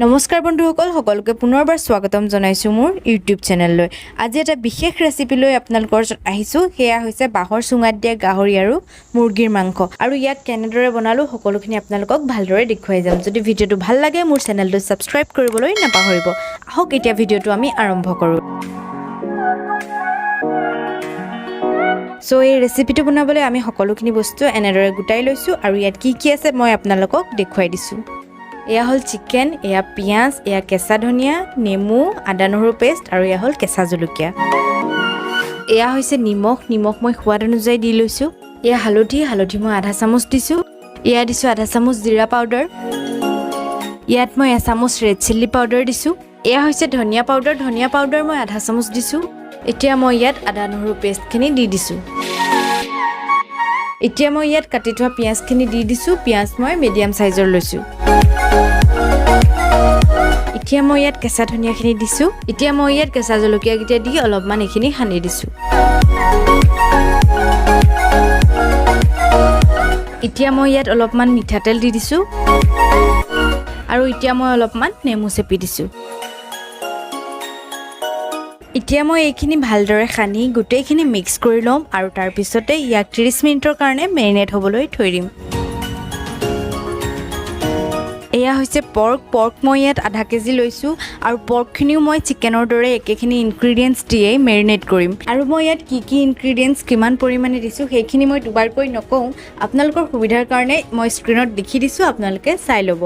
নমস্কাৰ বন্ধুসকল, সকলোকে পুনৰবাৰ স্বাগতম জনাইছোঁ মোৰ ইউটিউব চেনেললৈ। আজি এটা বিশেষ ৰেচিপি লৈ আপোনালোকৰ ওচৰত আহিছোঁ। সেয়া হৈছে বাঁহৰ চুঙাত দিয়া গাহৰি আৰু মুৰ্গীৰ মাংস। আৰু ইয়াক কেনেদৰে বনালোঁ, সকলোখিনি আপোনালোকক ভালদৰে দেখুৱাই যাম। যদি ভিডিঅ'টো ভাল লাগে, মোৰ চেনেলটো ছাবস্ক্ৰাইব কৰিবলৈ নাপাহৰিব। আহক, এতিয়া ভিডিঅ'টো আমি আৰম্ভ কৰোঁ। চ' এই ৰেচিপিটো বনাবলৈ আমি সকলোখিনি বস্তু এনেদৰে গোটাই লৈছোঁ আৰু ইয়াত কি কি আছে মই আপোনালোকক দেখুৱাই দিছোঁ। এয়া হ'ল চিকেন, এয়া পিঁয়াজ, এয়া কেঁচা ধনিয়া, নেমু, আদা নহৰু পেষ্ট আৰু এয়া হ'ল কেঁচা জলকীয়া। এয়া হৈছে নিমখ। নিমখ মই সোৱাদ অনুযায়ী দি লৈছোঁ। এয়া হালধি। হালধি মই আধা চামুচ দিছোঁ। এয়া দিছোঁ আধা চামুচ জিৰা পাউডাৰ। ইয়াত মই এচামুচ ৰেড চিলি পাউডাৰ দিছোঁ। এয়া হৈছে ধনিয়া পাউডাৰ। ধনিয়া পাউডাৰ মই আধা চামুচ দিছোঁ। এতিয়া মই ইয়াত আদা নহৰু পেষ্টখিনি দি দিছোঁ। এতিয়া মই ইয়াত কাটি থোৱা পিঁয়াজখিনি দি দিছোঁ। পিঁয়াজ মই মিডিয়াম চাইজৰ লৈছোঁ। এতিয়া মই ইয়াত কেঁচা ধনিয়াখিনি দিছোঁ। এতিয়া মই ইয়াত কেঁচা জলকীয়াকেইটা দি অলপমান এইখিনি সানি দিছোঁ। এতিয়া মই ইয়াত অলপমান মিঠাতেল দি দিছোঁ আৰু এতিয়া মই অলপমান নেমু চেপি দিছোঁ। এতিয়া মই এইখিনি ভালদৰে সানি গোটেইখিনি মিক্স কৰি ল'ম আৰু তাৰপিছতে ইয়াক 30 মিনিটৰ কাৰণে মেৰিনেট হ'বলৈ থৈ দিম। এয়া হৈছে পৰ্ক। পৰ্ক মই ইয়াত আধা কেজি লৈছোঁ আৰু পৰ্কখিনিও মই চিকেনৰ দৰে একেখিনি ইনগ্ৰিডিয়েণ্টছ দিয়েই মেৰিনেট কৰিম। আৰু মই ইয়াত কি কি ইনগ্ৰিডিয়েণ্টছ কিমান পৰিমাণে দিছোঁ, সেইখিনি মই দুবাৰকৈ নকওঁ। আপোনালোকৰ সুবিধাৰ কাৰণে মই স্ক্ৰীণত লিখি দিছোঁ, আপোনালোকে চাই ল'ব।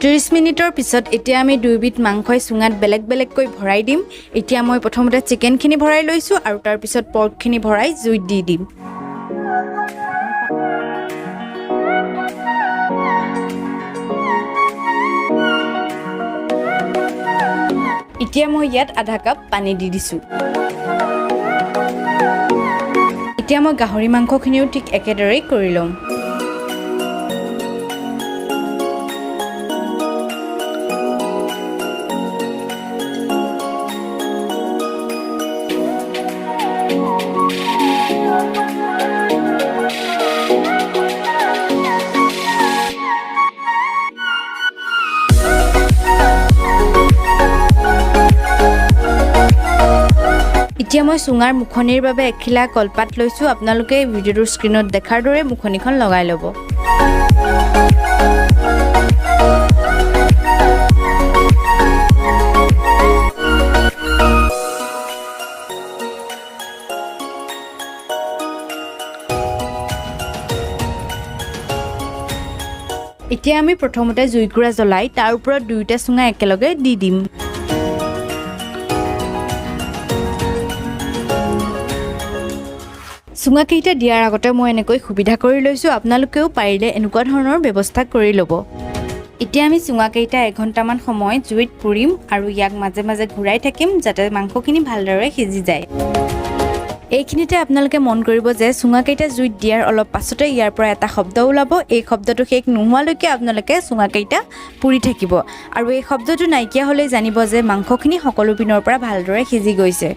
30 মিনিটৰ পিছত এতিয়া আমি দুয়োবিধ মাংসই চুঙাত বেলেগ বেলেগকৈ ভৰাই দিম। এতিয়া মই প্ৰথমতে চিকেনখিনি ভৰাই লৈছোঁ আৰু তাৰপিছত পৰ্কখিনি ভৰাই জুইত দি দিম। এতিয়া মই ইয়াত আধা কাপ পানী দি দিছোঁ। এতিয়া মই গাহৰি মাংসখিনিও ঠিক একেদৰেই কৰি ল'ম। এতিয়া মই চুঙাৰ মুখনিৰ বাবে এখিলা কলপাত লৈছোঁ। আপোনালোকে ভিডিঅ'টোৰ স্ক্ৰীণত দেখাৰ দৰে মুখনিখন লগাই ল'ব। এতিয়া আমি প্ৰথমতে জুইকুৰা জ্বলাই তাৰ ওপৰত দুয়োটা চুঙা একেলগে দি দিম। চুঙাকেইটা দিয়াৰ আগতে মই এনেকৈ সুবিধা কৰি লৈছোঁ। আপোনালোকেও পাৰিলে এনেকুৱা ধৰণৰ ব্যৱস্থা কৰি ল'ব। এতিয়া আমি চুঙাকেইটা এঘণ্টামান সময় জুইত পুৰিম আৰু ইয়াক মাজে মাজে ঘূৰাই থাকিম, যাতে মাংসখিনি ভালদৰে সিজি যায়। এইখিনিতে আপোনালোকে মন কৰিব যে চুঙাকেইটা জুইত দিয়াৰ অলপ পাছতে ইয়াৰ পৰা এটা শব্দ ওলাব। এই শব্দটো শেষ নোহোৱালৈকে আপোনালোকে চুঙাকেইটা পুৰি থাকিব আৰু এই শব্দটো নাইকিয়া হ'লেই জানিব যে মাংসখিনি সকলো পিনৰ পৰা ভালদৰে সিজি গৈছে।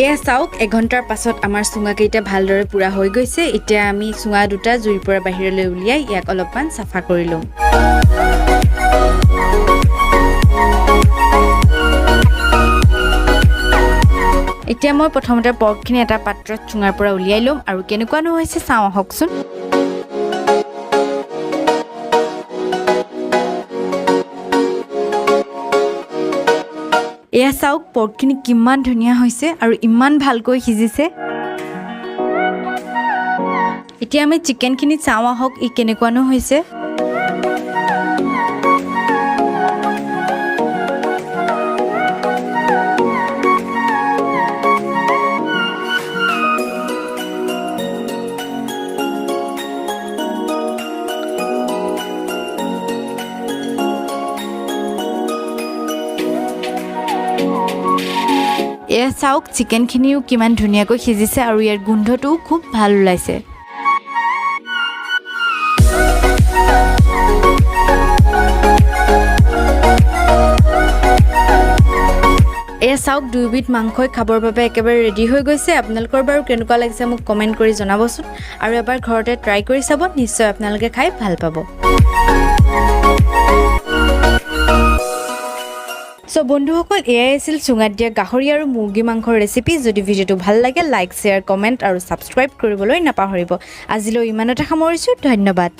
এয়া চাওক, এঘণ্টাৰ পাছত আমাৰ চুঙাকেইটা ভালদৰে পুৰা হৈ গৈছে। এতিয়া আমি চুঙা দুটা জুইৰ পৰা বাহিৰলৈ উলিয়াই ইয়াক অলপমান চাফা কৰি ল'ম। এতিয়া মই প্ৰথমতে পৰ্কখিনি এটা পাত্ৰত চুঙাৰ পৰা উলিয়াই ল'ম আৰু কেনেকুৱানো হৈছে চাওঁ আহকচোন। এয়া চাওক, পৰ্কখিনি কিমান ধুনীয়া হৈছে আৰু ইমান ভালকৈ সিজিছে। এতিয়া আমি চিকেনখিনি চাওঁ আহক, ই কেনেকুৱানো হৈছে। এয়া চাওক, চিকেনখিনিও কিমান ধুনীয়াকৈ সিজিছে আৰু ইয়াৰ গোন্ধটোও খুব ভাল ওলাইছে। এয়া চাওক, দুয়োবিধ মাংসই খাবৰ বাবে একেবাৰে ৰেডি হৈ গৈছে। আপোনালোকৰ বাৰু কেনেকুৱা লাগিছে মোক কমেণ্ট কৰি জনাবচোন আৰু এবাৰ ঘৰতে ট্ৰাই কৰি চাব, নিশ্চয় আপোনালোকে খাই ভাল পাব। চ' বন্ধুসকল, এয়াই আছিল চুঙাত দিয়া গাহৰি আৰু মুৰ্গী মাংসৰ ৰেচিপি। যদি ভিডিঅ'টো ভাল লাগে, লাইক, শ্বেয়াৰ, কমেণ্ট আৰু ছাবস্ক্ৰাইব কৰিবলৈ নাপাহৰিব। আজিলৈ ইমানতে সামৰিছোঁ। ধন্যবাদ।